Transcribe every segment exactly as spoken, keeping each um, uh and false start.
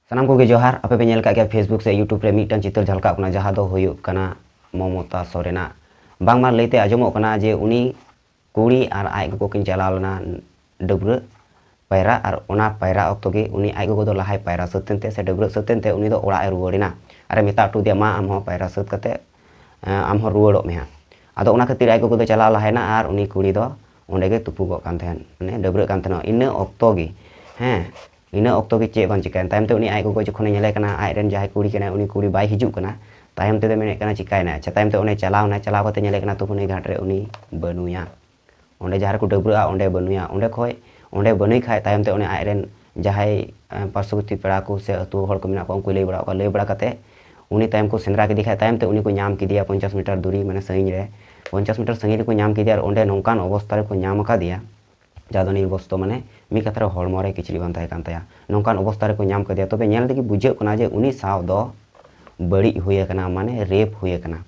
ᱥᱟᱱᱟᱢ ᱠᱚᱜᱮ ᱡᱚᱦᱟᱨ᱾ ᱟᱯᱮ ᱯᱮ ᱧᱮᱞ ᱠᱟᱜ ᱜᱮᱭᱟ Facebook ᱥᱮ YouTube ᱨᱮ ᱢᱤᱫᱴᱟᱝ ᱪᱤᱛᱟᱹᱨ ᱡᱷᱟᱞᱠᱟᱜ ᱠᱟᱱᱟ, ᱡᱟᱦᱟᱸ ᱫᱚ ᱦᱩᱭᱩᱜ ᱠᱟᱱᱟ ᱢᱚᱢᱚᱛᱟ ᱥᱚᱨᱮᱱᱟᱜ᱾ ᱵᱟᱝᱢᱟ ᱞᱟᱹᱭᱛᱮ ᱟᱸᱡᱚᱢᱚᱜ ᱠᱟᱱᱟ ᱡᱮ ᱩᱱᱤ ᱠᱩᱲᱤ ᱟᱨ ᱟᱡ ᱜᱚᱜᱚ ᱠᱤᱱ ᱪᱟᱞᱟᱣ ᱞᱮᱱᱟ ᱰᱟᱹᱵᱽᱨᱟᱹᱜ ᱯᱟᱭᱨᱟ, ᱟᱨ ᱚᱱᱟ ᱯᱟᱭᱨᱟ ᱚᱠᱛᱚ ᱜᱮ ᱩᱱᱤ ᱟᱡ ᱜᱚᱜᱚ ᱫᱚ ᱞᱟᱦᱟᱭ ᱯᱟᱭᱨᱟ ᱥᱟᱹᱛ ᱮᱱᱛᱮ ᱥᱮ ᱰᱟᱹᱵᱽᱨᱟᱹᱜ ᱥᱟᱹᱛ ᱮᱱᱛᱮ ᱩᱱᱤ ᱫᱚ ᱚᱲᱟᱜ ᱮ ᱨᱩᱣᱟᱹᱲ ᱮᱱᱟ᱾ ᱟᱨᱮ ᱢᱮᱛᱟ ᱦᱚᱴᱚ ᱟᱫᱮᱭᱟ, "ᱢᱟ ᱟᱢ ᱦᱚᱸ ᱯᱟᱭᱨᱟ ᱥᱟᱹᱛ ᱠᱟᱛᱮ, ᱮᱸ, ᱟᱢ ᱦᱚᱸ ᱨᱩᱣᱟᱹᱲᱚᱜ ᱢᱮ ᱦᱟᱸᱜ᱾" ᱟᱫᱚ ᱚᱱᱟ ᱠᱷᱟᱹᱛᱤᱨ ᱟᱡ ᱜᱚᱜᱚ ᱫᱚ ᱪᱟᱞᱟᱣ ᱞᱟᱦᱟᱭᱮᱱᱟ ᱟᱨ ᱩᱱᱤ ᱠᱩᱲᱤ ᱫᱚ ᱚᱸᱰᱮ ᱜᱮ ᱛᱩᱯᱩ ᱜᱚᱫ ᱠᱟᱱ ᱛᱟᱦᱮᱸᱱ, ᱢᱟᱱᱮ ᱰᱟᱹᱵᱽᱨᱟᱹᱜ ᱠᱟᱱ ᱛᱟᱦᱮᱱᱟ᱾ ᱤᱱᱟᱹ ᱚᱠᱛᱚ ᱜᱮ, ᱦᱮᱸ, ᱤᱱᱟᱹ ᱚᱠᱛᱚ ᱜᱮ ᱪᱮᱫ ᱵᱟᱝ ᱪᱤᱠᱟᱹᱭᱮᱱ, ᱛᱟᱭᱚᱢ ᱛᱮ ᱩᱱᱤ ᱟᱡ ᱜᱚᱜᱚ ᱡᱚᱠᱷᱚᱱᱮ ᱧᱮᱞᱮ ᱠᱟᱱᱟ ᱟᱡ ᱨᱮᱱ ᱡᱟᱦᱟᱸᱭ ᱠᱩᱲᱤ ᱠᱟᱱᱟᱭ, ᱩᱱᱤ ᱠᱩᱲᱤ ᱵᱟᱭ ᱦᱤᱡᱩᱜ ᱠᱟᱱᱟ, ᱛᱟᱭᱚᱢ ᱛᱮᱫᱚ ᱢᱮᱱᱮᱫ ᱠᱟᱱᱟ ᱪᱤᱠᱟᱭᱮᱱᱟᱭ᱾ ᱟᱪᱪᱷᱟ, ᱛᱟᱭᱚᱢ ᱛᱮ ᱚᱸᱰᱮ ᱪᱟᱞᱟᱣ ᱮᱱᱟᱭ, ᱪᱟᱞᱟᱣ ᱠᱟᱛᱮ ᱧᱮᱞᱮ ᱠᱟᱱᱟ ᱛᱩᱯᱩᱱᱤ ᱜᱷᱟᱴ ᱨᱮ ᱩᱱᱤ ᱵᱟᱹᱱᱩᱭᱟ᱾ ᱚᱸᱰᱮ ᱡᱟᱦᱟᱸ ᱨᱮᱠᱚ ᱰᱟᱹᱵᱽᱨᱟᱹᱜᱼᱟ ᱚᱸᱰᱮ ᱵᱟᱹᱱᱩᱭᱟ᱾ ᱚᱸᱰᱮ ᱠᱷᱚᱡ, ᱚᱸᱰᱮ ᱵᱟᱹᱱᱩᱭ ᱠᱷᱟᱡ ᱛᱟᱭᱚᱢ ᱛᱮ ᱚᱱᱮ ᱟᱡ ᱨᱮᱱ ᱡᱟᱦᱟᱸᱭ, ᱮᱸ, ᱯᱟᱨᱥᱚᱵᱚᱨᱛᱤ ᱯᱮᱲᱟ ᱠᱚ ᱥᱮ ᱟᱹᱛᱩ ᱦᱚᱲ ᱠᱚ ᱢᱮᱱᱟᱜ ᱠᱚᱣᱟ, ᱩᱱᱠᱩᱭ ᱞᱟᱹᱭ ᱵᱟᱲᱟᱣ ᱠᱚᱣᱟ, ᱞᱟᱹᱭ ᱵᱟᱲᱟ ᱠᱟᱛᱮ ᱩᱱᱤ ᱛᱟᱭᱚᱢ ᱠᱚ ᱥᱮᱸᱫᱽᱨᱟ ᱠᱮᱫᱮ ᱠᱷᱟᱡ ᱛᱟᱭᱚᱢ ᱛᱮ ᱩᱱᱤ ᱠᱚ ᱧᱟᱢ ᱠᱮᱫᱮᱭᱟ ᱯᱚᱧᱪᱟᱥ ᱢᱤᱴᱟᱨ ᱫᱩᱨᱤ, ᱢᱟᱱᱮ ᱥᱟᱺᱜᱤᱧ ᱨᱮ, ᱯᱚᱧᱪᱟᱥ ᱢᱤᱴᱟᱨ ᱥᱟᱺᱜᱤᱧ ᱨᱮᱠᱚ ᱧᱟᱢ ᱠᱮᱫᱮᱭᱟ ᱟᱨ ᱚᱸᱰᱮ ᱱᱚᱝᱠᱟᱱ ᱚᱵᱚᱥᱛᱟ ᱨᱮᱠᱚ ᱧᱟᱢ ᱟᱠᱟᱫᱮᱭᱟ, ᱡᱟᱦᱟᱸ ᱫᱚ ᱱᱤᱨᱵᱚᱥᱛᱚ, ᱢᱟᱱᱮ ᱢᱤᱫ ᱠᱟᱛᱷᱟ ᱨᱮ ᱦᱚᱲᱢᱚ ᱨᱮ ᱠᱤᱪᱨᱤᱡ ᱵᱟᱝ ᱛᱟᱦᱮᱸ ᱠᱟᱱ ᱛᱟᱭᱟ᱾ ᱱᱚᱝᱠᱟᱱ ᱚᱵᱚᱥᱛᱟ ᱨᱮᱠᱚ ᱧᱟᱢ ᱠᱮᱫᱮᱭᱟ᱾ ᱛᱚᱵᱮ ᱧᱮᱞ ᱛᱮᱜᱮ ᱵᱩᱡᱷᱟᱹᱜ ᱠᱟᱱᱟ ᱡᱮ ᱩᱱᱤ ᱥᱟᱶ ᱫᱚ ᱵᱟᱹᱲᱤᱡ ᱦᱩᱭ ᱟᱠᱟᱱᱟ, ᱢᱟᱱᱮ ᱨᱮᱯ ᱦᱩᱭ ᱟᱠᱟᱱᱟ᱾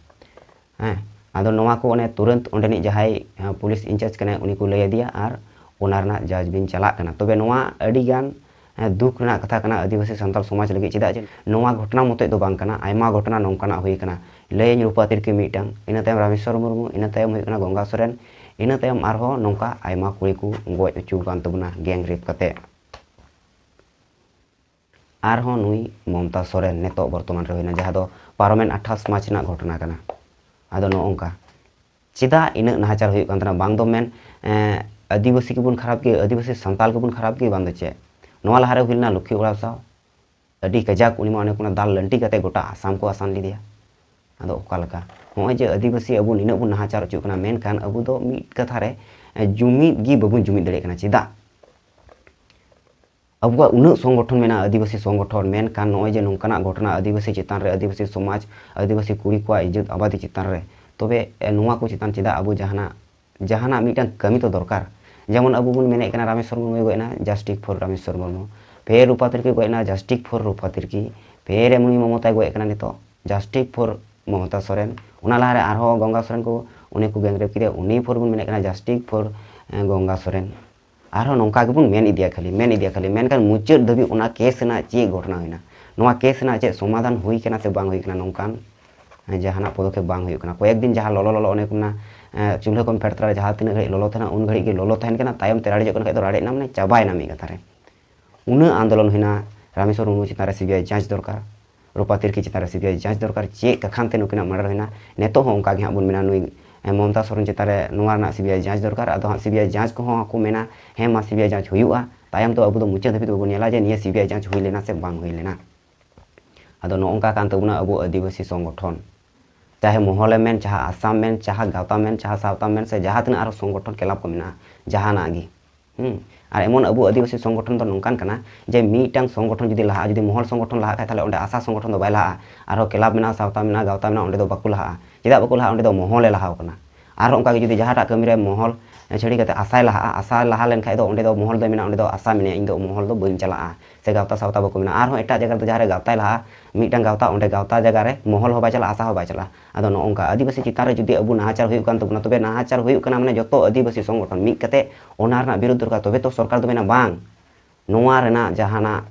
ᱦᱮᱸ, ᱟᱫᱚ ᱱᱚᱣᱟ ᱠᱚ ᱚᱱᱮ ᱛᱩᱨᱟᱹᱱᱛ ᱚᱸᱰᱮᱱᱤᱡ ᱡᱟᱦᱟᱸᱭ, ᱮᱸ, ᱯᱩᱞᱤᱥ ᱤᱱᱪᱟᱨᱡᱽ ᱠᱟᱱᱟᱭ, ᱩᱱᱤ ᱠᱚ ᱞᱟᱹᱭ ᱟᱫᱮᱭᱟ ᱟᱨ ᱚᱱᱟ ᱨᱮᱱᱟᱜ ᱡᱟᱡᱽᱵᱤᱱ ᱪᱟᱞᱟᱜ ᱠᱟᱱᱟ᱾ ᱛᱚᱵᱮ ᱱᱚᱣᱟ ᱟᱹᱰᱤ ᱜᱟᱱ, ᱮᱸ, ᱫᱩᱠ ᱨᱮᱱᱟᱜ ᱠᱟᱛᱷᱟ ᱠᱟᱱᱟ ᱟᱹᱫᱤᱵᱟᱹᱥᱤ ᱥᱟᱱᱛᱟᱲ ᱥᱚᱢᱟᱡᱽ ᱞᱟᱹᱜᱤᱫ, ᱪᱮᱫᱟᱜ ᱡᱮ ᱱᱚᱣᱟ ᱜᱷᱚᱴᱚᱱᱟ ᱢᱚᱛᱚᱡ ᱫᱚ ᱵᱟᱝ ᱠᱟᱱᱟ, ᱟᱭᱢᱟ ᱜᱷᱚᱴᱚᱱᱟ ᱱᱚᱝᱠᱟᱱᱟᱜ ᱦᱩᱭ ᱠᱟᱱᱟ᱾ ᱞᱟᱹᱭᱟᱹᱧ ᱨᱩᱯᱟ ᱛᱤᱨᱠᱤ ᱢᱤᱫᱴᱟᱝ, ᱤᱱᱟᱹ ᱛᱟᱭᱚᱢ ᱨᱟᱢᱮᱥᱣᱚᱨ ᱢᱩᱨᱢᱩ, ᱤᱱᱟᱹ ᱛᱟᱭᱚᱢ ᱦᱩᱭᱩᱜ ᱠᱟᱱᱟ ᱜᱚᱝᱜᱟ ᱥᱚᱨᱮᱱ, ᱤᱱᱟᱹ ᱛᱟᱭᱚᱢ ᱟᱨᱦᱚᱸ ᱱᱚᱝᱠᱟ ᱟᱭᱢᱟ ᱠᱩᱲᱤ ᱠᱚ ᱜᱚᱡ ᱦᱚᱪᱚ ᱟᱠᱟᱱ ᱛᱟᱵᱚᱱᱟ ᱜᱮᱝ ᱨᱮᱯ ᱠᱟᱛᱮ᱾ ᱟᱨᱦᱚᱸ ᱱᱩᱭ ᱢᱚᱢᱛᱟ ᱥᱚᱨᱮᱱ ᱱᱤᱛᱚᱜ ᱵᱚᱨᱛᱚᱢᱟᱱ ᱨᱮ ᱦᱩᱭᱱᱟ, ᱡᱟᱦᱟᱸ ᱫᱚ ᱯᱟᱨᱚᱢᱮᱱ ᱟᱴᱷᱟᱥ ᱢᱟᱨᱪ ᱨᱮᱱᱟᱜ ᱜᱷᱚᱴᱚᱱᱟ ᱠᱟᱱᱟ᱾ ᱟᱫᱚ ᱱᱚᱜᱼᱚ ᱱᱚᱝᱠᱟ ᱪᱮᱫᱟᱜ ᱤᱱᱟᱹᱜ ᱱᱟᱦᱟᱪᱟᱨ ᱦᱩᱭᱩᱜ ᱠᱟᱱ ᱛᱟᱦᱮᱱᱟ? ᱵᱟᱝ ᱫᱚ ᱢᱮᱱ, ᱮᱸ, ᱟᱹᱫᱤᱵᱟᱹᱥᱤ ᱜᱮᱵᱚᱱ ᱠᱷᱟᱨᱟᱯ ᱜᱮ, ᱟᱹᱫᱤᱵᱟᱹᱥᱤ ᱥᱟᱱᱛᱟᱞ ᱜᱮᱵᱚᱱ ᱠᱷᱟᱨᱟᱯ ᱜᱮ, ᱵᱟᱝ ᱫᱚ ᱪᱮᱫ? ᱱᱚᱣᱟ ᱞᱟᱦᱟᱨᱮ ᱦᱩᱭ ᱞᱮᱱᱟ ᱞᱚᱠᱠᱷᱤ ᱚᱲᱟᱜ ᱥᱟᱶ, ᱟᱹᱰᱤ ᱠᱟᱡᱟᱠ ᱩᱱᱤ ᱢᱟ ᱚᱱᱮ ᱠᱚ ᱫᱟᱞ ᱞᱟᱹᱱᱴᱤ ᱠᱟᱛᱮ ᱜᱚᱴᱟ ᱟᱥᱟᱢ ᱠᱚ ᱟᱥᱟᱱ ᱞᱮᱫᱮᱭᱟ᱾ ᱟᱫᱚ ᱚᱠᱟ ᱞᱮᱠᱟ ᱱᱚᱜᱼᱚᱭ ᱡᱮ ᱟᱹᱫᱤᱵᱟᱹᱥᱤ ᱟᱵᱚ ᱱᱤᱱᱟᱹᱜ ᱵᱚᱱ ᱱᱟᱦᱟᱪᱟᱨ ᱦᱚᱪᱚᱜ ᱠᱟᱱᱟ, ᱢᱮᱱᱠᱷᱟᱱ ᱟᱵᱚ ᱫᱚ ᱢᱤᱫ ᱠᱟᱛᱷᱟ ᱨᱮ, ᱮᱸ, ᱡᱩᱢᱤᱫ ᱜᱮ ᱵᱟᱵᱚᱱ ᱡᱩᱢᱤᱫ ᱫᱟᱲᱮᱭᱟᱜ ᱠᱟᱱᱟ? ᱪᱮᱫᱟᱜ? ᱟᱵᱚᱣᱟᱜ ᱩᱱᱟᱹᱜ ᱥᱚᱝᱜᱚᱴᱷᱚᱱ ᱢᱮᱱᱟᱜᱼᱟ, ᱟᱹᱫᱤᱵᱟᱹᱥᱤ ᱥᱚᱝᱜᱚᱴᱷᱚᱱ, ᱢᱮᱱᱠᱷᱟᱱ ᱱᱚᱜᱼᱚᱭ ᱡᱮ ᱱᱚᱝᱠᱟᱱᱟᱜ ᱜᱷᱚᱴᱚᱱᱟ ᱟᱹᱫᱤᱵᱟᱹᱥᱤ ᱪᱮᱛᱟᱱ ᱨᱮ, ᱟᱹᱫᱤᱵᱟᱹᱥᱤ ᱥᱚᱢᱟᱡᱽ, ᱟᱹᱫᱤᱵᱟᱹᱥᱤ ᱠᱩᱲᱤ ᱠᱚᱣᱟᱜ ᱤᱡᱽᱡᱚᱛ ᱟᱵᱟᱫᱤ ᱪᱮᱛᱟᱱ ᱨᱮ, ᱛᱚᱵᱮ, ᱮ, ᱱᱚᱣᱟ ᱠᱚ ᱪᱮᱛᱟᱱ ᱪᱮᱫᱟᱜ ᱟᱵᱚ ᱡᱟᱦᱟᱱᱟᱜ, ᱡᱟᱦᱟᱱᱟᱜ ᱢᱤᱫᱴᱟᱝ ᱠᱟᱹᱢᱤ ᱛᱚ ᱫᱚᱨᱠᱟᱨ᱾ ᱡᱮᱢᱚᱱ ᱟᱵᱚ ᱵᱚᱱ ᱢᱮᱱᱮᱫ ᱠᱟᱱᱟ ᱨᱟᱢᱮᱥᱣᱚᱨ ᱢᱩᱨᱢᱩᱭ ᱜᱚᱡ ᱮᱱᱟ, justice for ᱨᱟᱢᱮᱥᱣᱚᱨ ᱢᱩᱨᱢᱩ, ᱯᱷᱮᱨ ᱨᱩᱯᱟ ᱛᱤᱨᱠᱤ ᱜᱚᱡ ᱮᱱᱟ, justice for ᱨᱩᱯᱟ ᱛᱤᱨᱠᱤ, ᱯᱷᱮᱨ ᱮᱢᱱᱤ ᱢᱚᱢᱚᱛᱟᱭ ᱜᱚᱡ ᱠᱟᱱᱟ ᱱᱤᱛᱚᱜ, justice for ᱢᱚᱢᱚᱛᱟ ᱥᱚᱨᱮᱱ᱾ ᱚᱱᱟ ᱞᱟᱦᱟᱨᱮ ᱟᱨᱦᱚᱸ ᱜᱚᱝᱜᱟ ᱥᱚᱨᱮᱱ ᱠᱚ, ᱩᱱᱤ ᱠᱚ ᱜᱮᱝ ᱨᱮᱯ ᱠᱮᱫᱮᱭᱟ, ᱩᱱᱤ ᱯᱷᱚᱨ ᱵᱚᱱ ᱢᱮᱱᱮᱫ ᱠᱟᱱᱟ justice for, ᱮ, ᱜᱚᱝᱜᱟ ᱥᱚᱨᱮᱱ᱾ ᱟᱨᱦᱚᱸ ᱱᱚᱝᱠᱟ ᱜᱮᱵᱚᱱ ᱢᱮᱱ ᱤᱫᱤᱭᱟ ᱠᱷᱟᱹᱞᱤ, ᱢᱮᱱ ᱤᱫᱤᱭᱟ ᱠᱷᱟᱹᱞᱤ, ᱢᱮᱱᱠᱷᱟᱱ ᱢᱩᱪᱟᱹᱫ ᱫᱷᱟᱹᱵᱤᱡ ᱚᱱᱟ ᱠᱮᱥ ᱨᱮᱱᱟᱜ ᱪᱮᱫ ᱜᱷᱚᱴᱚᱱᱟ ᱦᱩᱭᱱᱟ, ᱱᱚᱣᱟ ᱠᱮᱥ ᱨᱮᱱᱟᱜ ᱪᱮᱫ ᱥᱚᱢᱟᱫᱷᱟᱱ ᱦᱩᱭ ᱠᱟᱱᱟ ᱥᱮ ᱵᱟᱝ ᱦᱩᱭ ᱠᱟᱱᱟ, ᱱᱚᱝᱠᱟᱱ ᱡᱟᱦᱟᱱᱟᱜ ᱯᱚᱫᱚᱠᱷᱮᱯ ᱵᱟᱝ ᱦᱩᱭᱩᱜ ᱠᱟᱱᱟ᱾ ᱠᱚᱭᱮᱠ ᱫᱤᱱ ᱡᱟᱦᱟᱸ ᱞᱚᱞᱚ ᱞᱚᱞᱚ, ᱚᱱᱮ ᱠᱚ ᱢᱮᱱᱟ, ᱮᱸ, ᱪᱩᱞᱦᱟᱹ ᱠᱷᱚᱱ ᱯᱷᱮᱰ ᱛᱚᱨᱟ ᱨᱮ ᱡᱟᱦᱟᱸ ᱛᱤᱱᱟᱹᱜ ᱜᱷᱟᱹᱲᱤᱡ ᱞᱚᱞᱚ ᱛᱟᱦᱮᱱᱟ, ᱩᱱ ᱜᱷᱟᱹᱲᱤᱡ ᱜᱮ ᱞᱚᱞᱚ ᱛᱟᱦᱮᱱ ᱠᱟᱱᱟ, ᱛᱟᱭᱚᱢ ᱛᱮ ᱨᱟᱲᱮᱡᱚᱜ ᱠᱟᱱ ᱠᱷᱟᱡ ᱫᱚ ᱨᱟᱲᱮᱡ ᱮᱱᱟ, ᱢᱟᱱᱮ ᱪᱟᱵᱟᱭᱮᱱᱟ ᱢᱤᱫ ᱠᱟᱛᱷᱟ ᱨᱮ᱾ ᱩᱱᱟᱹᱜ ᱟᱱᱫᱳᱞᱚᱱ ᱦᱩᱭᱱᱟ ᱨᱟᱢᱮᱥᱣᱚᱨ ᱢᱩᱨᱢᱩ ᱪᱮᱛᱟᱱ ᱨᱮ ᱥᱤ ᱵᱤ ᱟᱭ ᱡᱟᱸᱪ ᱫᱚᱨᱠᱟᱨ, ᱨᱩᱯᱟ ᱛᱤᱨᱠᱤ ᱪᱮᱛᱟᱱ ᱨᱮ ᱥᱤ ᱵᱤ ᱟᱭ ᱡᱟᱸᱪ ᱫᱚᱨᱠᱟᱨ, ᱪᱮᱫ ᱠᱟᱠᱷᱟᱱ ᱛᱮ ᱱᱩᱠᱤᱱᱟᱜ ᱢᱟᱨᱰᱟᱨ ᱦᱩᱭᱱᱟ᱾ ᱱᱤᱛᱚᱜ ᱦᱚᱸ ᱚᱱᱠᱟ ᱜᱮ ᱦᱟᱸᱜ ᱵᱚᱱ ᱢᱮᱱᱟ, ᱱᱩᱭ, ᱮ, ᱢᱚᱢᱚᱛᱟ ᱥᱚᱨᱮᱱ ᱪᱮᱛᱟᱱ ᱨᱮ ᱱᱚᱣᱟ ᱨᱮᱱᱟᱜ ᱥᱤ ᱵᱤ ᱟᱭ ᱡᱟᱸᱪ ᱫᱚᱨᱠᱟᱨ᱾ ᱟᱫᱚ ᱦᱟᱸᱜ ᱥᱤ ᱵᱤ ᱟᱭ ᱡᱟᱸᱪ ᱠᱚᱦᱚᱸ ᱠᱚ ᱢᱮᱱᱟ, ᱦᱮᱸ ᱢᱟ, ᱥᱤ ᱵᱤ ᱟᱭ ᱡᱟᱸᱪ ᱦᱩᱭᱩᱜᱼᱟ, ᱛᱟᱭᱚᱢ ᱛᱮ ᱟᱵᱚ ᱫᱚ ᱢᱩᱪᱟᱹᱫ ᱫᱷᱟᱹᱵᱤᱡ ᱫᱚ ᱵᱟᱵᱚᱱ ᱧᱮᱞᱟ ᱡᱮ ᱱᱤᱭᱟᱹ ᱥᱤ ᱵᱤ ᱟᱭ ᱡᱟᱸᱪ ᱦᱩᱭ ᱞᱮᱱᱟ ᱥᱮ ᱵᱟᱝ ᱦᱩᱭ ᱞᱮᱱᱟ᱾ ᱟᱫᱚ ᱱᱚᱜᱼᱚ ᱱᱚᱝᱠᱟ ᱠᱟᱱ ᱛᱟᱵᱚᱱᱟ ᱟᱵᱚ ᱟᱹᱫᱤᱵᱟᱹᱥᱤ ᱥᱚᱝᱜᱚᱴᱷᱚᱱ, ᱪᱟᱦᱮ ᱢᱚᱦᱚᱞᱮᱢ ᱢᱮᱱ, ᱪᱟᱦᱮ ᱟᱥᱟᱢ ᱢᱮᱱ, ᱪᱟᱦᱮ ᱜᱟᱶᱛᱟᱢ ᱢᱮᱱ, ᱪᱟᱦᱮ ᱥᱟᱶᱛᱟᱢ ᱢᱮᱱ, ᱥᱮ ᱡᱟᱦᱟᱸ ᱛᱤᱱᱟᱹᱜ ᱟᱨᱚ ᱥᱚᱝᱜᱚᱴᱷᱚᱱ ᱠᱞᱟᱵᱽ ᱠᱚ ᱢᱮᱱᱟᱜᱼᱟ, ᱡᱟᱦᱟᱱᱟᱜ ᱜᱮ᱾ ᱦᱩᱸ᱾ ᱟᱨ ᱮᱢᱚᱱ ᱟᱵᱚ ᱟᱹᱫᱤᱵᱟᱹᱥᱤ ᱥᱚᱝᱜᱚᱴᱷᱚᱱ ᱫᱚ ᱱᱚᱝᱠᱟᱱ ᱠᱟᱱᱟ ᱡᱮ ᱢᱤᱫᱴᱟᱝ ᱥᱚᱝᱜᱚᱴᱷᱚᱱ ᱡᱩᱫᱤ ᱞᱟᱦᱟᱜᱼᱟ, ᱡᱩᱫᱤ ᱢᱚᱦᱚᱞ ᱥᱚᱝᱜᱚᱴᱷᱚᱱ ᱞᱟᱦᱟᱜ ᱠᱷᱟᱡ, ᱛᱟᱦᱞᱮ ᱚᱸᱰᱮ ᱟᱥᱟ ᱥᱚᱝᱜᱚᱴᱷᱚᱱ ᱫᱚ ᱵᱟᱭ ᱞᱟᱦᱟᱜᱼᱟ᱾ ᱟᱨᱦᱚᱸ ᱠᱞᱟᱵᱽ ᱢᱮᱱᱟᱜᱼᱟ, ᱥᱟᱶᱛᱟ ᱢᱮᱱᱟᱜᱼᱟ, ᱜᱟᱶᱛᱟ ᱢᱮᱱᱟᱜᱼᱟ, ᱚᱸᱰᱮ ᱫᱚ ᱵᱟᱠᱚ ᱞᱟᱦᱟᱜᱼᱟ᱾ ᱪᱮᱫᱟᱜ ᱵᱟᱠᱚ ᱞᱟᱦᱟᱜᱼᱟ? ᱚᱸᱰᱮ ᱫᱚ ᱢᱚᱦᱚᱞᱮ ᱞᱟᱦᱟᱣ ᱠᱟᱱᱟ᱾ ᱟᱨᱦᱚᱸ ᱚᱱᱠᱟ ᱜᱮ ᱡᱩᱫᱤ ᱡᱟᱦᱟᱸᱴᱟᱜ ᱠᱟᱹᱢᱤ ᱨᱮ ᱢᱚᱦᱚᱞ ᱪᱷᱟᱹᱲᱤ ᱠᱟᱛᱮ ᱟᱥᱟᱭ ᱞᱟᱦᱟᱜᱼᱟ, ᱟᱥᱟ ᱞᱟᱦᱟ ᱞᱮᱱᱠᱷᱟᱡ ᱫᱚ ᱚᱸᱰᱮ ᱫᱚ ᱢᱚᱦᱚᱞ ᱫᱚᱭ ᱢᱮᱱᱟ, ᱚᱸᱰᱮ ᱫᱚ ᱟᱥᱟ ᱢᱮᱱᱟᱭᱟ, ᱤᱧ ᱫᱚ ᱢᱚᱦᱚᱞ ᱫᱚ ᱵᱟᱹᱧ ᱪᱟᱞᱟᱜᱼᱟ, ᱥᱮ ᱜᱟᱶᱛᱟ ᱥᱟᱶᱛᱟ ᱵᱟᱠᱚ ᱢᱮᱱᱟ᱾ ᱟᱨᱦᱚᱸ ᱮᱴᱟᱜ ᱡᱟᱭᱜᱟ ᱨᱮᱫᱚ ᱡᱟᱦᱟᱸ ᱨᱮ ᱜᱟᱶᱛᱟᱭ ᱞᱟᱦᱟᱜᱼᱟ, ᱢᱤᱫᱴᱟᱝ ᱜᱟᱶᱛᱟ, ᱚᱸᱰᱮ ᱜᱟᱶᱛᱟ ᱡᱟᱭᱜᱟ ᱨᱮ ᱢᱚᱦᱚᱞ ᱦᱚᱸ ᱵᱟᱭ ᱪᱟᱞᱟᱜᱼᱟ, ᱟᱥᱟ ᱦᱚᱸ ᱵᱟᱭ ᱪᱟᱞᱟᱜᱼᱟ᱾ ᱟᱫᱚ ᱱᱚᱜᱼᱚ ᱱᱚᱝᱠᱟ ᱟᱹᱫᱤᱵᱟᱹᱥᱤ ᱪᱮᱛᱟᱱ ᱨᱮ ᱡᱩᱫᱤ ᱟᱵᱚ ᱱᱟᱦᱟᱪᱟᱨ ᱦᱩᱭᱩᱜ ᱠᱟᱱ ᱛᱟᱵᱚᱱᱟ, ᱛᱚᱵᱮ ᱱᱟᱦᱟᱪᱟᱨ ᱦᱩᱭᱩᱜ ᱠᱟᱱᱟ ᱢᱟᱱᱮ ᱡᱚᱛᱚ ᱟᱹᱫᱤᱵᱟᱹᱥᱤ ᱥᱚᱝᱜᱚᱴᱷᱚᱱ ᱢᱤᱫ ᱠᱟᱛᱮ ᱚᱱᱟ ᱨᱮᱱᱟᱜ ᱵᱤᱨᱳᱫᱷ ᱫᱚᱨᱠᱟᱨ, ᱛᱚᱵᱮ ᱛᱚ ᱥᱚᱨᱠᱟᱨ ᱫᱚ ᱢᱮᱱᱟ, ᱵᱟᱝ, ᱱᱚᱣᱟ ᱨᱮᱱᱟᱜ ᱡᱟᱦᱟᱱᱟᱜ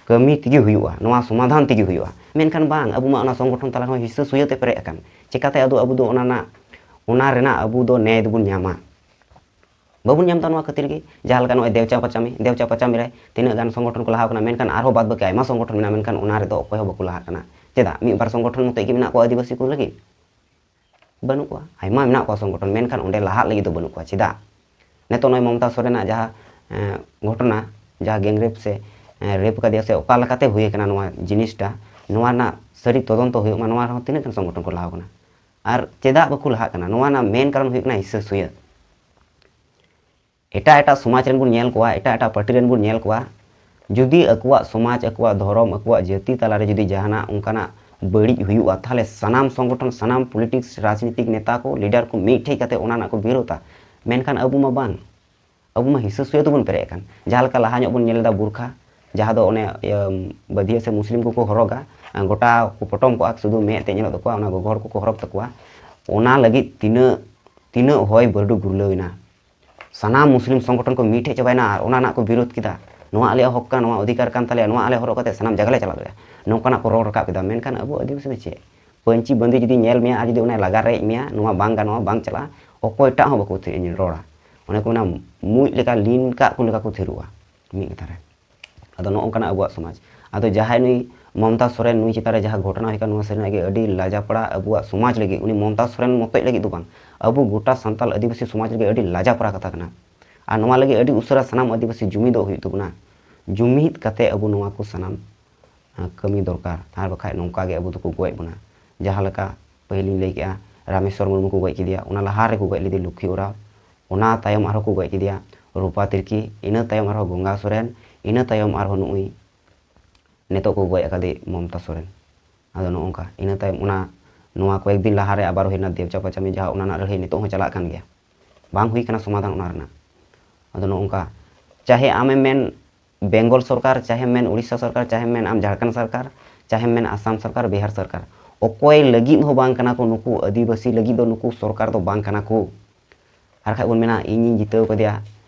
ᱠᱟᱹᱢᱤ ᱛᱮᱜᱮ ᱦᱩᱭᱩᱜᱼᱟ, ᱱᱚᱣᱟ ᱥᱚᱢᱟᱫᱷᱟᱱ ᱛᱮᱜᱮ ᱦᱩᱭᱩᱜᱼᱟ᱾ ᱢᱮᱱᱠᱷᱟᱱ ᱵᱟᱝ, ᱟᱵᱚ ᱢᱟ ᱚᱱᱟ ᱥᱚᱝᱜᱚᱴᱷᱚᱱ ᱛᱟᱞᱟ ᱨᱮᱦᱚᱸ ᱦᱤᱥᱟᱹ ᱥᱩᱭᱟᱹ ᱛᱮ ᱯᱮᱨᱮᱡ ᱟᱠᱟᱱ᱾ ᱪᱮᱠᱟᱛᱮ ᱟᱫᱚ ᱟᱵᱚ ᱫᱚ ᱚᱱᱟ ᱨᱮᱱᱟᱜ, ᱚᱱᱟ ᱨᱮᱱᱟᱜ ᱟᱵᱚ ᱫᱚ ᱱᱮᱭ ᱫᱚᱵᱚᱱ ᱧᱟᱢᱟ? ᱵᱟᱵᱚᱱ ᱧᱟᱢ ᱮᱫᱟ᱾ ᱱᱚᱣᱟ ᱠᱷᱟᱹᱛᱤᱨ ᱜᱮ ᱡᱟᱦᱟᱸ ᱞᱮᱠᱟ ᱱᱚᱜᱼᱚᱭ ᱫᱮᱣᱪᱟ ᱯᱟᱪᱟᱢᱤ, ᱫᱮᱣᱪᱟ ᱯᱟᱪᱟᱢᱤ ᱨᱮ ᱛᱤᱱᱟᱹᱜ ᱜᱟᱱ ᱥᱚᱝᱜᱚᱴᱷᱚᱱ ᱠᱚ ᱞᱟᱦᱟᱣ ᱠᱟᱱᱟ, ᱢᱮᱱᱠᱷᱟᱱ ᱟᱨᱦᱚᱸ ᱵᱟᱫ ᱵᱟᱹᱠᱤ ᱟᱭᱢᱟ ᱥᱚᱝᱜᱚᱴᱷᱚᱱ ᱢᱮᱱᱟᱜᱼᱟ, ᱢᱮᱱᱠᱷᱟᱱ ᱚᱱᱟ ᱨᱮᱫᱚ ᱚᱠᱚᱭ ᱦᱚᱸ ᱵᱟᱠᱚ ᱞᱟᱦᱟᱜ ᱠᱟᱱᱟ᱾ ᱪᱮᱫᱟᱜ? ᱢᱤᱫ ᱵᱟᱨ ᱥᱚᱝᱜᱚᱴᱷᱚᱱ ᱢᱚᱛᱚᱡ ᱜᱮ ᱢᱮᱱᱟᱜ ᱠᱚᱣᱟ ᱟᱹᱫᱤᱵᱟᱹᱥᱤ ᱠᱚ ᱞᱟᱹᱜᱤᱫ? ᱵᱟᱹᱱᱩᱜ ᱠᱚᱣᱟ᱾ ᱟᱭᱢᱟ ᱢᱮᱱᱟᱜ ᱠᱚᱣᱟ ᱥᱚᱝᱜᱚᱴᱷᱚᱱ, ᱢᱮᱱᱠᱷᱟᱱ ᱚᱸᱰᱮ ᱞᱟᱦᱟᱜ ᱞᱟᱹᱜᱤᱫ ᱫᱚ ᱵᱟᱹᱱᱩᱜ ᱠᱚᱣᱟ᱾ ᱪᱮᱫᱟᱜ? ᱱᱤᱛᱚᱜ ᱱᱚᱜᱼᱚᱭ ᱢᱚᱢᱚᱛᱟ ᱥᱚᱨᱮᱱᱟᱜ ᱡᱟᱦᱟᱸ, ᱮᱸ, ᱜᱷᱚᱴᱚᱱᱟ, ᱡᱟᱦᱟᱸ gang rape ᱥᱮ, ᱮᱸ, rape ᱠᱟᱫᱮᱭᱟ ᱥᱮ ᱚᱠᱟ ᱞᱮᱠᱟᱛᱮ ᱦᱩᱭ ᱟᱠᱟᱱᱟ ᱱᱚᱣᱟ ᱡᱤᱱᱤᱥᱴᱟ, ᱱᱚᱣᱟ ᱨᱮᱱᱟᱜ ᱥᱟᱹᱨᱤ ᱛᱚᱫᱚᱱᱛᱚ ᱦᱩᱭᱩᱜ ᱢᱟ, ᱱᱚᱣᱟ ᱨᱮᱦᱚᱸ ᱛᱤᱱᱟᱹᱜ ᱜᱟᱱ ᱥᱚᱝᱜᱚᱴᱷᱚᱱ ᱠᱚ ᱞᱟᱦᱟᱣ ᱠᱟᱱᱟ? ᱟᱨ ᱪᱮᱫᱟᱜ ᱵᱟᱠᱚ ᱞᱟᱦᱟᱜ ᱠᱟᱱᱟ? ᱱᱚᱣᱟ ᱨᱮᱱᱟᱜ main ᱠᱟᱨᱚᱱ ᱦᱩᱭᱩᱜ ᱠᱟᱱᱟ ᱦᱤᱥᱟᱹ ᱥᱩᱭᱟᱹ᱾ ᱮᱴᱟᱜ ᱮᱴᱟᱜ ᱥᱚᱢᱟᱡᱽ ᱨᱮᱱ ᱵᱚᱱ ᱧᱮᱞ ᱠᱚᱣᱟ, ᱮᱴᱟᱜ ᱮᱴᱟᱜ party ᱨᱮᱱ ᱵᱚᱱ ᱧᱮᱞ ᱠᱚᱣᱟ, ᱡᱩᱫᱤ ᱟᱠᱚᱣᱟᱜ ᱥᱚᱢᱟᱡᱽ, ᱟᱠᱚᱣᱟᱜ ᱫᱷᱚᱨᱚᱢ, ᱟᱠᱚᱣᱟᱜ ᱡᱟᱹᱛᱤ ᱛᱟᱞᱟᱨᱮ ᱡᱩᱫᱤ ᱡᱟᱦᱟᱱᱟᱜ ᱚᱱᱠᱟᱱᱟᱜ ᱵᱟᱹᱲᱤᱡ ᱦᱩᱭᱩᱜᱼᱟ, ᱛᱟᱦᱚᱞᱮ ᱥᱟᱱᱟᱢ ᱥᱚᱝᱜᱚᱴᱷᱚᱱ, ᱥᱟᱱᱟᱢ politics, ᱨᱟᱡᱽᱱᱤᱛᱤᱠ ᱱᱮᱛᱟ ᱠᱚ, leader ᱠᱚ ᱢᱤᱫ ᱴᱷᱮᱡ ᱠᱟᱛᱮ ᱚᱱᱟ ᱨᱮᱱᱟᱜ ᱠᱚ ᱵᱤᱨᱳᱫᱟ᱾ ᱢᱮᱱᱠᱷᱟᱱ ᱟᱵᱚ ᱢᱟ ᱵᱟᱝ, ᱟᱵᱚ ᱢᱟ ᱦᱤᱥᱟᱹ ᱥᱩᱭᱟᱹ ᱛᱮᱵᱚᱱ ᱯᱮᱨᱮᱡ ᱟᱠᱟᱱ᱾ ᱡᱟᱦᱟᱸ ᱞᱮᱠᱟ ᱞᱟᱦᱟ ᱧᱚᱜ ᱵᱚᱱ ᱧᱮᱞ ᱞᱮᱫᱟ ᱵᱩᱨᱠᱷᱟ, ᱡᱟᱦᱟᱸ ᱫᱚ ᱚᱱᱮ, ᱤᱭᱟᱹ, ᱵᱟᱹᱫᱷᱤᱭᱟᱹ ᱥᱮ ᱢᱩᱥᱞᱤᱢ ᱠᱚᱠᱚ ᱦᱚᱨᱚᱜᱟ, ᱜᱚᱴᱟ ᱠᱚ ᱯᱚᱴᱚᱢ ᱠᱚᱜᱼᱟ, ᱥᱩᱫᱷᱩ ᱢᱮᱫ ᱛᱮ ᱧᱮᱞᱚᱜ ᱛᱟᱠᱚᱣᱟ, ᱚᱱᱟ ᱜᱚᱜᱚ ᱦᱚᱲ ᱠᱚᱠᱚ ᱦᱚᱨᱚᱜ ᱛᱟᱠᱚᱣᱟ᱾ ᱚᱱᱟ ᱞᱟᱹᱜᱤᱫ ᱛᱤᱱᱟᱹᱜ, ᱛᱤᱱᱟᱹᱜ ᱦᱚᱭ ᱵᱟᱹᱨᱰᱩ ᱜᱩᱨᱞᱟᱹᱣ ᱮᱱᱟ᱾ ᱥᱟᱱᱟᱢ ᱢᱩᱥᱞᱤᱢ ᱥᱚᱝᱜᱚᱴᱷᱚᱱ ᱠᱚ ᱢᱤᱫ ᱴᱷᱮᱡ ᱪᱟᱵᱟᱭᱮᱱᱟ ᱟᱨ ᱚᱱᱟ ᱨᱮᱱᱟᱜ ᱠᱚ ᱵᱤᱨᱳᱫ ᱠᱮᱫᱟ, ᱱᱚᱣᱟ ᱟᱞᱮᱭᱟᱜ ᱦᱚᱠ ᱠᱟᱱᱟ, ᱱᱚᱣᱟ ᱚᱫᱷᱤᱠᱟᱨ ᱠᱟᱱ ᱛᱟᱞᱮᱭᱟ, ᱱᱚᱣᱟ ᱟᱞᱮ ᱦᱚᱨᱚᱜ ᱠᱟᱛᱮ ᱥᱟᱱᱟᱢ ᱡᱟᱭᱜᱟ ᱞᱮ ᱪᱟᱞᱟᱣ ᱫᱟᱲᱮᱭᱟᱜᱼᱟ, ᱱᱚᱝᱠᱟᱱᱟᱜ ᱠᱚ ᱨᱚᱲ ᱨᱟᱠᱟᱵ ᱠᱮᱫᱟ᱾ ᱢᱮᱱᱠᱷᱟᱱ ᱟᱵᱚ ᱟᱹᱫᱤᱵᱟᱹᱥᱤ ᱫᱚ ᱪᱮᱫ? ᱯᱟᱹᱧᱪᱤ ᱵᱟᱸᱫᱮ ᱡᱩᱫᱤ ᱧᱮᱞ ᱢᱮᱭᱟ ᱟᱨ ᱡᱩᱫᱤ ᱚᱱᱟᱭ ᱞᱟᱜᱟ ᱨᱮᱡ ᱢᱮᱭᱟ, ᱱᱚᱣᱟ ᱵᱟᱝ ᱜᱟᱱᱚᱜᱼᱟ, ᱵᱟᱝ ᱪᱟᱞᱟᱜᱼᱟ, ᱚᱠᱚᱭᱴᱟᱜ ᱦᱚᱸ ᱵᱟᱠᱚ ᱛᱷᱤ-, ᱨᱚᱲᱟ᱾ ᱚᱱᱮ ᱠᱚ ᱢᱮᱱᱟ, ᱢᱩᱡ ᱞᱮᱠᱟ ᱞᱤᱱ ᱠᱟᱜ ᱠᱚ ᱞᱮᱠᱟ ᱠᱚ ᱛᱷᱤᱨᱚᱜᱼᱟ ᱢᱤᱫ ᱠᱟᱛᱷᱟ ᱨᱮ᱾ ᱟᱫᱚ ᱱᱚᱜᱼᱚ ᱱᱚᱝᱠᱟᱱᱟᱜ ᱟᱵᱚᱣᱟᱜ ᱥᱚᱢᱟᱡᱽ᱾ ᱟᱫᱚ ᱡᱟᱦᱟᱸᱭ ᱱᱩᱭ ᱢᱚᱢᱛᱟ ᱥᱚᱨᱮᱱ, ᱱᱩᱭ ᱪᱮᱛᱟᱱ ᱨᱮ ᱡᱟᱦᱟᱸ ᱜᱷᱚᱴᱚᱱᱟ ᱦᱩᱭ ᱠᱟᱱᱟ, ᱱᱚᱣᱟ ᱥᱟᱹᱨᱤᱱᱟᱜ ᱜᱮ ᱟᱹᱰᱤ ᱞᱟᱡᱟᱯᱟᱲᱟ ᱟᱵᱚᱣᱟᱜ ᱥᱚᱢᱟᱡᱽ ᱞᱟᱹᱜᱤᱫ, ᱩᱱᱤ ᱢᱚᱢᱛᱟ ᱥᱚᱨᱮᱱ ᱢᱚᱛᱚᱡ ᱞᱟᱹᱜᱤᱫ ᱫᱚ ᱵᱟᱝ, ᱟᱵᱚ ᱜᱚᱴᱟ ᱥᱟᱱᱛᱟᱞ ᱟᱹᱫᱤᱵᱟᱹᱥᱤ ᱥᱚᱢᱟᱡᱽ ᱞᱟᱹᱜᱤᱫ ᱟᱹᱰᱤ ᱞᱟᱡᱟᱯᱟᱲᱟ ᱠᱟᱛᱷᱟ ᱠᱟᱱᱟ᱾ ᱟᱨ ᱱᱚᱣᱟ ᱞᱟᱹᱜᱤᱫ ᱟᱹᱰᱤ ᱩᱥᱟᱹᱨᱟ ᱥᱟᱱᱟᱢ ᱟᱹᱫᱤᱵᱟᱹᱥᱤ ᱡᱩᱢᱤᱫᱚᱜ ᱦᱩᱭᱩᱜ ᱛᱟᱵᱚᱱᱟ᱾ ᱡᱩᱢᱤᱫ ᱠᱟᱛᱮ ᱟᱵᱚ ᱱᱚᱣᱟ ᱠᱚ ᱥᱟᱱᱟᱢ ᱠᱟᱹᱢᱤ ᱫᱚᱨᱠᱟᱨ, ᱟᱨ ᱵᱟᱠᱷᱟᱡ ᱱᱚᱝᱠᱟ ᱜᱮ ᱟᱵᱚ ᱫᱚᱠᱚ ᱜᱚᱡ ᱵᱚᱱᱟ᱾ ᱡᱟᱦᱟᱸ ᱞᱮᱠᱟ ᱯᱟᱹᱦᱤᱞᱤᱧ ᱞᱟᱹᱭ ᱠᱮᱜᱼᱟ, ᱨᱟᱢᱮᱥᱣᱚᱨ ᱢᱩᱨᱢᱩ ᱠᱚ ᱜᱚᱡ ᱠᱮᱫᱮᱭᱟ, ᱚᱱᱟ ᱞᱟᱦᱟ ᱨᱮᱠᱚ ᱜᱚᱡ ᱞᱮᱫᱮ ᱞᱚᱠᱠᱷᱤ ᱳᱨᱟᱸᱣ, ᱚᱱᱟ ᱛᱟᱭᱚᱢ ᱟᱨᱦᱚᱸ ᱠᱚ ᱜᱚᱡ ᱠᱮᱫᱮᱭᱟ ᱨᱩᱯᱟ ᱛᱤᱨᱠᱤ, ᱤᱱᱟᱹ ᱛᱟᱭᱚᱢ ᱟᱨᱦᱚᱸ ᱜᱚᱝᱜᱟ ᱥᱚᱨᱮᱱ, ᱤᱱᱟᱹ ᱛᱟᱭᱚᱢ ᱟᱨᱦᱚᱸ ᱱᱩᱜᱼᱩᱭ ᱱᱤᱛᱚᱜ ᱠᱚ ᱜᱚᱡ ᱟᱠᱟᱫᱮ ᱢᱚᱢᱛᱟ ᱥᱚᱨᱮᱱ᱾ ᱟᱫᱚ ᱱᱚᱜᱼᱚ ᱱᱚᱝᱠᱟ, ᱤᱱᱟᱹ ᱛᱟᱭᱚᱢ ᱚᱱᱟ, ᱱᱚᱣᱟ ᱠᱚᱭᱮᱠ ᱫᱤᱱ ᱞᱟᱦᱟ ᱨᱮ ᱟᱵᱟᱨ ᱦᱩᱭᱱᱟ ᱫᱮᱵᱽᱪᱟ ᱯᱟᱪᱟᱢᱤ, ᱡᱟᱦᱟᱸ ᱚᱱᱟ ᱨᱮᱱᱟᱜ ᱞᱟᱹᱲᱦᱟᱹᱭ ᱱᱤᱛᱚᱜ ᱦᱚᱸ ᱪᱟᱞᱟᱜ ᱠᱟᱱ ᱜᱮᱭᱟ, ᱵᱟᱝ ᱦᱩᱭ ᱠᱟᱱᱟ ᱥᱚᱢᱟᱫᱷᱟᱱ ᱚᱱᱟ ᱨᱮᱱᱟᱜ᱾ ᱟᱫᱚ ᱱᱚᱜᱼᱚ ᱱᱚᱝᱠᱟ, ᱪᱟᱦᱮ ᱟᱢᱮᱢ ᱢᱮᱱ ᱵᱮᱝᱜᱚᱞ ᱥᱚᱨᱠᱟᱨ, ᱪᱟᱦᱮᱢ ᱢᱮᱱ ᱩᱲᱤᱥᱥᱟ ᱥᱚᱨᱠᱟᱨ, ᱪᱟᱦᱮᱢ ᱢᱮᱱ ᱟᱢ ᱡᱷᱟᱲᱠᱷᱚᱸᱰ ᱥᱚᱨᱠᱟᱨ, ᱪᱟᱦᱮᱢ ᱢᱮᱱ ᱟᱥᱟᱢ ᱥᱚᱨᱠᱟᱨ, ᱵᱤᱦᱟᱨ ᱥᱚᱨᱠᱟᱨ, ᱚᱠᱚᱭ ᱞᱟᱹᱜᱤᱫ ᱦᱚᱸ ᱵᱟᱝ ᱠᱟᱱᱟ ᱠᱚ ᱱᱩᱠᱩ ᱟᱹᱫᱤᱵᱟᱹᱥᱤ ᱞᱟᱹᱜᱤᱫ ᱫᱚ, ᱱᱩᱠᱩ ᱥᱚᱨᱠᱟᱨ ᱫᱚ ᱵᱟᱝ ᱠᱟᱱᱟ ᱠᱚ᱾ ᱟᱨ ᱠᱷᱟᱡ ᱵᱚᱱ ᱢᱮᱱᱟ, ᱤᱧᱤᱧ ᱡᱤᱛᱟᱹᱣ ᱠᱟᱫᱮᱭᱟ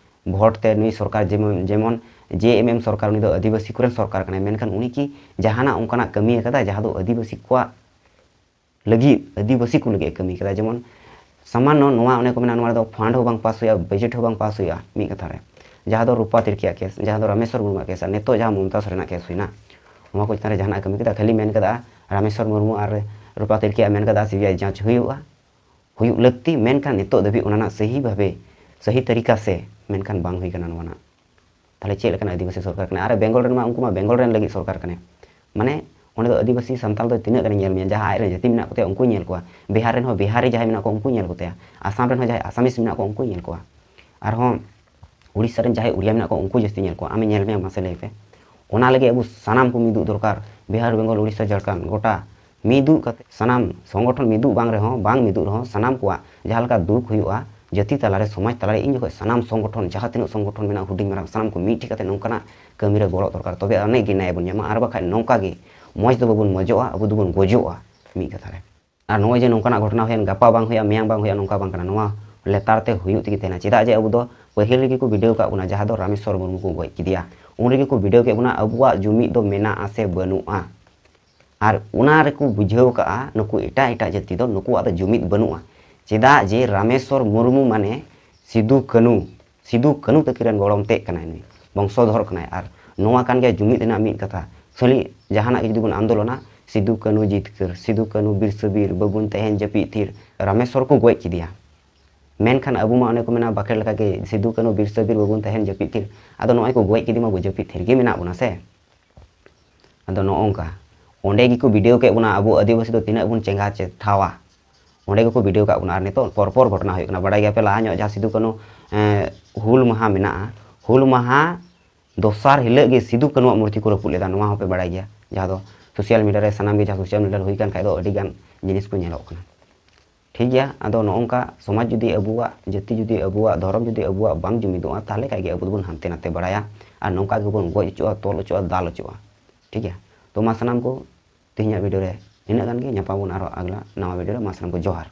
ᱵᱷᱳᱴ ᱛᱮ ᱱᱩᱭ ᱥᱚᱨᱠᱟᱨ, ᱡᱮᱢᱚᱱ, ᱡᱮᱢᱚᱱ ᱡᱮ ᱮᱢ ᱮᱢ ᱥᱚᱨᱠᱟᱨ, ᱩᱱᱤ ᱫᱚ ᱟᱹᱫᱤᱵᱟᱹᱥᱤ ᱠᱚᱨᱮᱱ ᱥᱚᱨᱠᱟᱨ ᱠᱟᱱᱟᱭ, ᱢᱮᱱᱠᱷᱟᱱ ᱩᱱᱤ ᱠᱤ ᱡᱟᱦᱟᱱᱟᱜ ᱚᱱᱠᱟᱱᱟᱜ ᱠᱟᱹᱢᱤ ᱟᱠᱟᱫᱟᱭ ᱡᱟᱦᱟᱸ ᱫᱚ ᱟᱹᱫᱤᱵᱟᱹᱥᱤ ᱠᱚᱣᱟᱜ ᱞᱟᱹᱜᱤᱫ, ᱟᱹᱫᱤᱵᱟᱹᱥᱤ ᱠᱚ ᱞᱟᱹᱜᱤᱫ ᱮ ᱠᱟᱹᱢᱤ ᱠᱟᱫᱟ? ᱡᱮᱢᱚᱱ ᱥᱟᱢᱟᱱᱱᱚ ᱱᱚᱣᱟ, ᱚᱱᱮ ᱠᱚ ᱢᱮᱱᱟ, ᱱᱚᱣᱟ ᱨᱮᱫᱚ ᱯᱷᱟᱱᱰ ᱦᱚᱸ ᱵᱟᱝ ᱯᱟᱥ ᱦᱩᱭᱩᱜᱼᱟ, ᱵᱟᱡᱮᱴ ᱦᱚᱸ ᱵᱟᱝ ᱯᱟᱥ ᱦᱩᱭᱩᱜᱼᱟ ᱢᱤᱫ ᱠᱟᱛᱷᱟ ᱨᱮ᱾ ᱡᱟᱦᱟᱸ ᱫᱚ ᱨᱩᱯᱟ ᱛᱤᱨᱠᱤᱭᱟᱜ ᱠᱮᱥ, ᱡᱟᱦᱟᱸ ᱫᱚ ᱨᱟᱢᱮᱥᱣᱚᱨ ᱢᱩᱨᱢᱩᱣᱟᱜ ᱠᱮᱥ, ᱟᱨ ᱱᱤᱛᱚᱜ ᱡᱟᱦᱟᱸ ᱢᱚᱢᱛᱟ ᱥᱚᱨᱮᱱᱟᱜ ᱠᱮᱥ ᱦᱩᱭᱱᱟ, ᱱᱚᱣᱟ ᱠᱚ ᱪᱮᱛᱟᱱ ᱨᱮ ᱡᱟᱦᱟᱱᱟᱜ ᱮ ᱠᱟᱹᱢᱤ ᱠᱮᱫᱟ? ᱠᱷᱟᱹᱞᱤ ᱢᱮᱱ ᱠᱟᱫᱟ, ᱨᱟᱢᱮᱥᱣᱚᱨ ᱢᱩᱨᱢᱩ ᱟᱨ ᱨᱩᱯᱟ ᱛᱤᱨᱠᱤᱭᱟᱜ ᱢᱮᱱ ᱠᱟᱫᱟ ᱥᱤ ᱵᱤ ᱟᱭ ᱡᱟᱸᱪ ᱦᱩᱭᱩᱜᱼᱟ, ᱦᱩᱭᱩᱜ ᱞᱟᱹᱠᱛᱤ, ᱢᱮᱱᱠᱷᱟᱱ ᱱᱤᱛᱚᱜ ᱫᱷᱟᱹᱵᱤᱡ ᱚᱱᱟ ᱨᱮᱱᱟᱜ ᱥᱟᱹᱦᱤ ᱵᱷᱟᱵᱮ, ᱥᱟᱹᱦᱤ ᱛᱟᱹᱨᱤᱠᱟ ᱥᱮ ᱢᱮᱱᱠᱷᱟᱱ ᱵᱟᱝ ᱦᱩᱭ ᱠᱟᱱᱟ ᱱᱚᱣᱟ ᱨᱮᱱᱟᱜ᱾ ᱛᱟᱦᱞᱮ ᱪᱮᱫ ᱞᱮᱠᱟᱱ ᱟᱹᱫᱤᱵᱟᱹᱥᱤ ᱥᱚᱨᱠᱟᱨ ᱠᱟᱱᱟᱭ? ᱟᱨ ᱵᱮᱝᱜᱚᱞ ᱨᱮᱱ ᱢᱟ, ᱩᱱᱠᱩ ᱢᱟ ᱵᱮᱝᱜᱚᱞ ᱨᱮᱱ ᱞᱟᱹᱜᱤᱫ ᱥᱚᱨᱠᱟᱨ ᱠᱟᱱᱟᱭ᱾ ᱢᱟᱱᱮ ᱚᱸᱰᱮ ᱫᱚ ᱟᱹᱫᱤᱵᱟᱹᱥᱤ ᱥᱟᱱᱛᱟᱞ ᱫᱚ ᱛᱤᱱᱟᱹᱜ ᱜᱟᱱᱮ ᱧᱮᱞ ᱢᱮᱭᱟ? ᱡᱟᱦᱟᱸ ᱟᱡ ᱨᱮᱱ ᱡᱟᱹᱛᱤ ᱢᱮᱱᱟᱜ ᱠᱚᱛᱟᱭᱟ ᱩᱱᱠᱩᱭ ᱧᱮᱞ ᱠᱚᱣᱟ᱾ ᱵᱤᱦᱟᱨ ᱨᱮᱱ ᱦᱚᱸ ᱵᱤᱦᱟᱨᱤ ᱡᱟᱦᱟᱸᱭ ᱢᱮᱱᱟᱜ ᱠᱚᱣᱟ ᱩᱱᱠᱩᱭ ᱧᱮᱞ ᱠᱚᱛᱟᱭᱟ᱾ ᱟᱥᱟᱢ ᱨᱮᱱ ᱦᱚᱸ ᱡᱟᱦᱟᱸᱭ ᱟᱥᱟᱢᱤᱥ ᱢᱮᱱᱟᱜ ᱠᱚᱣᱟ ᱩᱱᱠᱩᱭ ᱧᱮᱞ ᱠᱚᱣᱟ᱾ ᱟᱨᱦᱚᱸ ᱩᱲᱤᱥᱥᱟ ᱨᱮᱱ ᱡᱟᱦᱟᱸᱭ ᱩᱲᱤᱭᱟ ᱢᱮᱱᱟᱜ ᱠᱚᱣᱟ ᱩᱱᱠᱩ ᱡᱟᱹᱥᱛᱤ ᱧᱮᱞ ᱠᱚᱣᱟ᱾ ᱟᱢᱮ ᱧᱮᱞ ᱢᱮᱭᱟ, ᱢᱟᱥᱮ ᱞᱟᱹᱭ ᱯᱮ᱾ ᱚᱱᱟ ᱞᱟᱹᱜᱤᱫ ᱟᱵᱚ ᱥᱟᱱᱟᱢ ᱠᱚ ᱢᱤᱫᱩᱜ ᱫᱚᱨᱠᱟᱨ᱾ ᱵᱤᱦᱟᱨ, ᱵᱮᱝᱜᱚᱞ, ᱩᱲᱤᱥᱥᱟ, ᱡᱷᱟᱲᱠᱷᱚᱸᱰ, ᱜᱚᱴᱟ ᱢᱤᱫᱩᱜ ᱠᱟᱛᱮ, ᱥᱟᱱᱟᱢ ᱥᱚᱝᱜᱚᱴᱷᱚᱱ ᱢᱤᱫᱩᱜ ᱵᱟᱝ ᱨᱮᱦᱚᱸ, ᱵᱟᱝ ᱢᱤᱫᱩᱜ ᱨᱮᱦᱚᱸ, ᱥᱟᱱᱟᱢ ᱠᱚᱣᱟᱜ ᱡᱟᱦᱟᱸ ᱞᱮᱠᱟ ᱫᱩᱠ ᱦᱩᱭᱩᱜᱼᱟ ᱡᱟᱹᱛᱤ ᱛᱟᱞᱟᱨᱮ, ᱥᱚᱢᱟᱡᱽ ᱛᱟᱞᱟᱨᱮ, ᱤᱧ ᱡᱚᱠᱷᱚᱱ ᱥᱟᱱᱟᱢ ᱥᱚᱝᱜᱚᱴᱷᱚᱱ, ᱡᱟᱦᱟᱸ ᱛᱤᱱᱟᱹᱜ ᱥᱚᱝᱜᱚᱴᱷᱚᱱ ᱢᱮᱱᱟᱜᱼᱟ, ᱦᱩᱰᱤᱧ ᱢᱟᱨᱟᱝ, ᱥᱟᱱᱟᱢ ᱠᱚ ᱢᱤᱫ ᱴᱷᱮᱡ ᱠᱟᱛᱮ ᱱᱚᱝᱠᱟᱱᱟᱜ ᱠᱟᱹᱢᱤ ᱨᱮ ᱜᱚᱲᱚ ᱫᱚᱨᱠᱟᱨ, ᱛᱚᱵᱮ ᱟᱹᱱᱤᱡ ᱜᱮ ᱱᱟᱭ ᱵᱚᱱ ᱧᱟᱢᱟ᱾ ᱟᱨ ᱵᱟᱠᱷᱟᱡ ᱱᱚᱝᱠᱟ ᱜᱮ ᱢᱚᱡᱽ ᱫᱚ ᱵᱟᱵᱚᱱ ᱢᱚᱡᱚᱜᱼᱟ, ᱟᱵᱚ ᱫᱚᱵᱚᱱ ᱜᱚᱡᱚᱜᱼᱟ ᱢᱤᱫ ᱠᱟᱛᱷᱟ ᱨᱮ᱾ ᱟᱨ ᱱᱚᱜᱼᱚᱭ ᱡᱮ ᱱᱚᱝᱠᱟᱱᱟᱜ ᱜᱷᱚᱴᱚᱱᱟ ᱦᱩᱭᱮᱱ, ᱜᱟᱯᱟ ᱵᱟᱝ ᱦᱩᱭᱩᱜᱼᱟ, ᱢᱮᱭᱟᱝ ᱵᱟᱝ ᱦᱩᱭᱩᱜᱼᱟ, ᱱᱚᱝᱠᱟ ᱵᱟᱝ ᱠᱟᱱᱟ᱾ ᱱᱚᱣᱟ ᱞᱮᱛᱟᱲ ᱛᱮ ᱦᱩᱭᱩᱜ ᱛᱮᱜᱮ ᱛᱟᱦᱮᱱᱟ᱾ ᱪᱮᱫᱟᱜ ᱡᱮ ᱟᱵᱚ ᱫᱚ ᱯᱟᱹᱦᱤᱞ ᱨᱮᱜᱮ ᱠᱚ ᱵᱤᱰᱟᱹᱣ ᱟᱠᱟᱫ ᱵᱚᱱᱟ, ᱡᱟᱦᱟᱸ ᱫᱚ ᱨᱟᱢᱮᱥᱣᱚᱨ ᱢᱩᱨᱢᱩ ᱠᱚ ᱜᱚᱡ ᱠᱮᱫᱮᱭᱟ, ᱩᱱ ᱨᱮᱜᱮ ᱠᱚ ᱵᱤᱰᱟᱹᱣ ᱠᱮᱫ ᱵᱚᱱᱟ ᱟᱵᱚᱣᱟᱜ ᱡᱩᱢᱤᱫ ᱫᱚ ᱢᱮᱱᱟᱜᱼᱟ ᱥᱮ ᱵᱟᱹᱱᱩᱜᱼᱟ᱾ ᱟᱨ ᱚᱱᱟ ᱨᱮᱠᱚ ᱵᱩᱡᱷᱟᱹᱣ ᱠᱟᱜᱼᱟ ᱱᱩᱠᱩ ᱮᱴᱟᱜ ᱮᱴᱟᱜ ᱡᱟᱹᱛᱤ ᱫᱚ ᱱᱩᱠᱩᱣᱟᱜ ᱫᱚ ᱡᱩᱢᱤᱫ ᱵᱟᱹᱱᱩᱜᱼᱟ᱾ ᱪᱮᱫᱟᱜ ᱡᱮ ᱨᱟᱢᱮᱥᱣᱚᱨ ᱢᱩᱨᱢᱩ ᱢᱟᱱᱮ ᱥᱤᱫᱩ ᱠᱟᱹᱱᱩ, ᱥᱤᱫᱩ ᱠᱟᱹᱱᱩ ᱛᱟᱹᱠᱤᱱ ᱨᱮᱱ ᱜᱚᱲᱚᱢ ᱛᱮᱫ ᱠᱟᱱᱟᱭ ᱱᱩᱭ, ᱵᱚᱝᱥᱚᱫᱷᱚᱨ ᱠᱟᱱᱟᱭ᱾ ᱟᱨ ᱱᱚᱣᱟ ᱠᱟᱱ ᱜᱮᱭᱟ ᱡᱩᱢᱤᱫ ᱨᱮᱱᱟᱜ ᱢᱤᱫ ᱠᱟᱛᱷᱟ᱾ ᱠᱷᱟᱹᱞᱤ ᱡᱟᱦᱟᱱᱟᱜ ᱜᱮ ᱡᱩᱫᱤ ᱵᱚᱱ ᱟᱱᱫᱳᱞᱚᱱᱟ, ᱥᱤᱫᱩ ᱠᱟᱹᱱᱩ ᱡᱤᱛᱠᱟᱹᱨ, ᱥᱤᱫᱩ ᱠᱟᱹᱱᱩ ᱵᱤᱨ ᱥᱮ ᱵᱤᱨ, ᱵᱟᱵᱚᱱ ᱛᱟᱦᱮᱱ ᱡᱟᱹᱯᱤᱫ ᱛᱷᱤᱨ, ᱨᱟᱢᱮᱥᱣᱚᱨ ᱠᱚ ᱜᱚᱡ ᱠᱮᱫᱮᱭᱟ᱾ ᱢᱮᱱᱠᱷᱟᱱ ᱟᱵᱚ ᱢᱟ ᱚᱱᱮ ᱠᱚ ᱢᱮᱱᱟ ᱵᱟᱠᱷᱮᱲ ᱞᱮᱠᱟᱜᱮ, ᱥᱤᱫᱩ ᱠᱟᱹᱱᱩ ᱵᱤᱨ ᱥᱮ ᱵᱤᱨ, ᱵᱟᱵᱚᱱ ᱛᱟᱦᱮᱱ ᱡᱟᱹᱯᱤᱫ ᱛᱷᱤᱨ᱾ ᱟᱫᱚ ᱱᱚᱜᱼᱚᱭ ᱠᱚ ᱜᱚᱡ ᱠᱮᱫᱮ ᱢᱟ ᱵᱚ ᱡᱟᱹᱯᱤᱫ ᱛᱷᱤᱨ ᱜᱮ ᱢᱮᱱᱟᱜ ᱵᱚᱱᱟ ᱥᱮ᱾ ᱟᱫᱚ ᱱᱚᱜᱼᱚ ᱱᱚᱝᱠᱟ ᱚᱸᱰᱮ ᱜᱮᱠᱚ ᱵᱤᱰᱟᱹᱣ ᱠᱮᱫ ᱵᱚᱱᱟ ᱟᱵᱚ ᱟᱹᱫᱤᱵᱟᱹᱥᱤ ᱫᱚ ᱛᱤᱱᱟᱹᱜ ᱵᱚᱱ ᱪᱮᱸᱜᱷᱟ ᱪᱮᱴᱷᱟᱣᱟ᱾ ᱚᱸᱰᱮ ᱜᱮᱠᱚ ᱵᱤᱰᱟᱹᱣ ᱠᱟᱜ ᱵᱚᱱᱟ᱾ ᱟᱨ ᱱᱤᱛᱚᱜ ᱯᱚᱨ ᱯᱚᱨ ᱜᱷᱚᱴᱚᱱᱟ ᱦᱩᱭᱩᱜ ᱠᱟᱱᱟ, ᱵᱟᱲᱟᱭ ᱜᱮᱭᱟᱯᱮ, ᱞᱟᱦᱟ ᱧᱚᱜ ᱡᱟᱦᱟᱸ ᱥᱤᱫᱩ ᱠᱟᱹᱱᱩ, ᱮᱸ, ᱦᱩᱞ ᱢᱟᱦᱟ ᱢᱮᱱᱟᱜᱼᱟ, ᱦᱩᱞ ᱢᱟᱦᱟ ᱫᱚᱥᱟᱨ ᱦᱤᱞᱳᱜ ᱜᱮ ᱥᱤᱫᱩ ᱠᱟᱹᱱᱩᱣᱟᱜ ᱢᱩᱨᱛᱤ ᱠᱚ ᱨᱟᱹᱯᱩᱫ ᱞᱮᱫᱟ, ᱱᱚᱣᱟ ᱦᱚᱸᱯᱮ ᱵᱟᱲᱟᱭ ᱜᱮᱭᱟ᱾ ᱡᱟᱦᱟᱸ ᱫᱚ ᱥᱳᱥᱟᱞ ᱢᱤᱰᱤᱭᱟ ᱨᱮ, ᱥᱟᱱᱟᱢ ᱜᱮ ᱡᱟᱦᱟᱸ ᱥᱳᱥᱟᱞ ᱢᱤᱰᱤᱭᱟ ᱨᱮ ᱦᱩᱭ ᱠᱟᱱ ᱠᱷᱟᱡ ᱫᱚ ᱟᱹᱰᱤ ᱜᱟᱱ ᱡᱤᱱᱤᱥ ᱠᱚ ᱧᱮᱞᱚᱜ ᱠᱟᱱᱟ᱾ ᱴᱷᱤᱠ ᱜᱮᱭᱟ, ᱟᱫᱚ ᱱᱚᱜᱼᱚ ᱱᱚᱝᱠᱟ ᱥᱚᱢᱟᱡᱽ ᱡᱩᱫᱤ ᱟᱵᱚᱣᱟᱜ, ᱡᱟᱹᱛᱤ ᱡᱩᱫᱤ ᱟᱵᱚᱣᱟᱜ, ᱫᱷᱚᱨᱚᱢ ᱡᱩᱫᱤ ᱟᱵᱚᱣᱟᱜ ᱵᱟᱝ ᱡᱩᱢᱤᱫᱚᱜᱼᱟ, ᱛᱟᱦᱚᱞᱮ ᱠᱷᱟᱡ ᱜᱮ ᱟᱵᱚ ᱫᱚᱵᱚᱱ ᱦᱟᱱᱛᱮ ᱱᱟᱛᱮ ᱵᱟᱲᱟᱭᱟ᱾ ᱟᱨ ᱱᱚᱝᱠᱟ ᱜᱮᱵᱚᱱ ᱜᱚᱡ ᱦᱚᱪᱚᱜᱼᱟ, ᱛᱚᱞ ᱦᱚᱪᱚᱜᱼᱟ, ᱫᱟᱞ ᱦᱚᱪᱚᱜᱼᱟ᱾ ᱴᱷᱤᱠ ᱜᱮᱭᱟ, ᱛᱚ ᱢᱟ ᱥᱟᱱᱟᱢ ᱠᱚ ᱛᱮᱦᱮᱧᱟᱜ ᱵᱷᱤᱰᱤᱭᱳ ᱨᱮ ᱤᱱᱟᱹᱜ ᱜᱟᱱ ᱜᱮ᱾ ᱧᱟᱯᱟᱢ ᱵᱚᱱ ᱟᱨᱦᱚᱸ ᱟᱜᱽᱞᱟ ᱱᱟᱣᱟ ᱵᱷᱤᱰᱤᱭᱳ ᱨᱮ᱾ ᱢᱟ ᱥᱟᱱᱟᱢ ᱠᱚ ᱡᱚᱦᱟᱨ᱾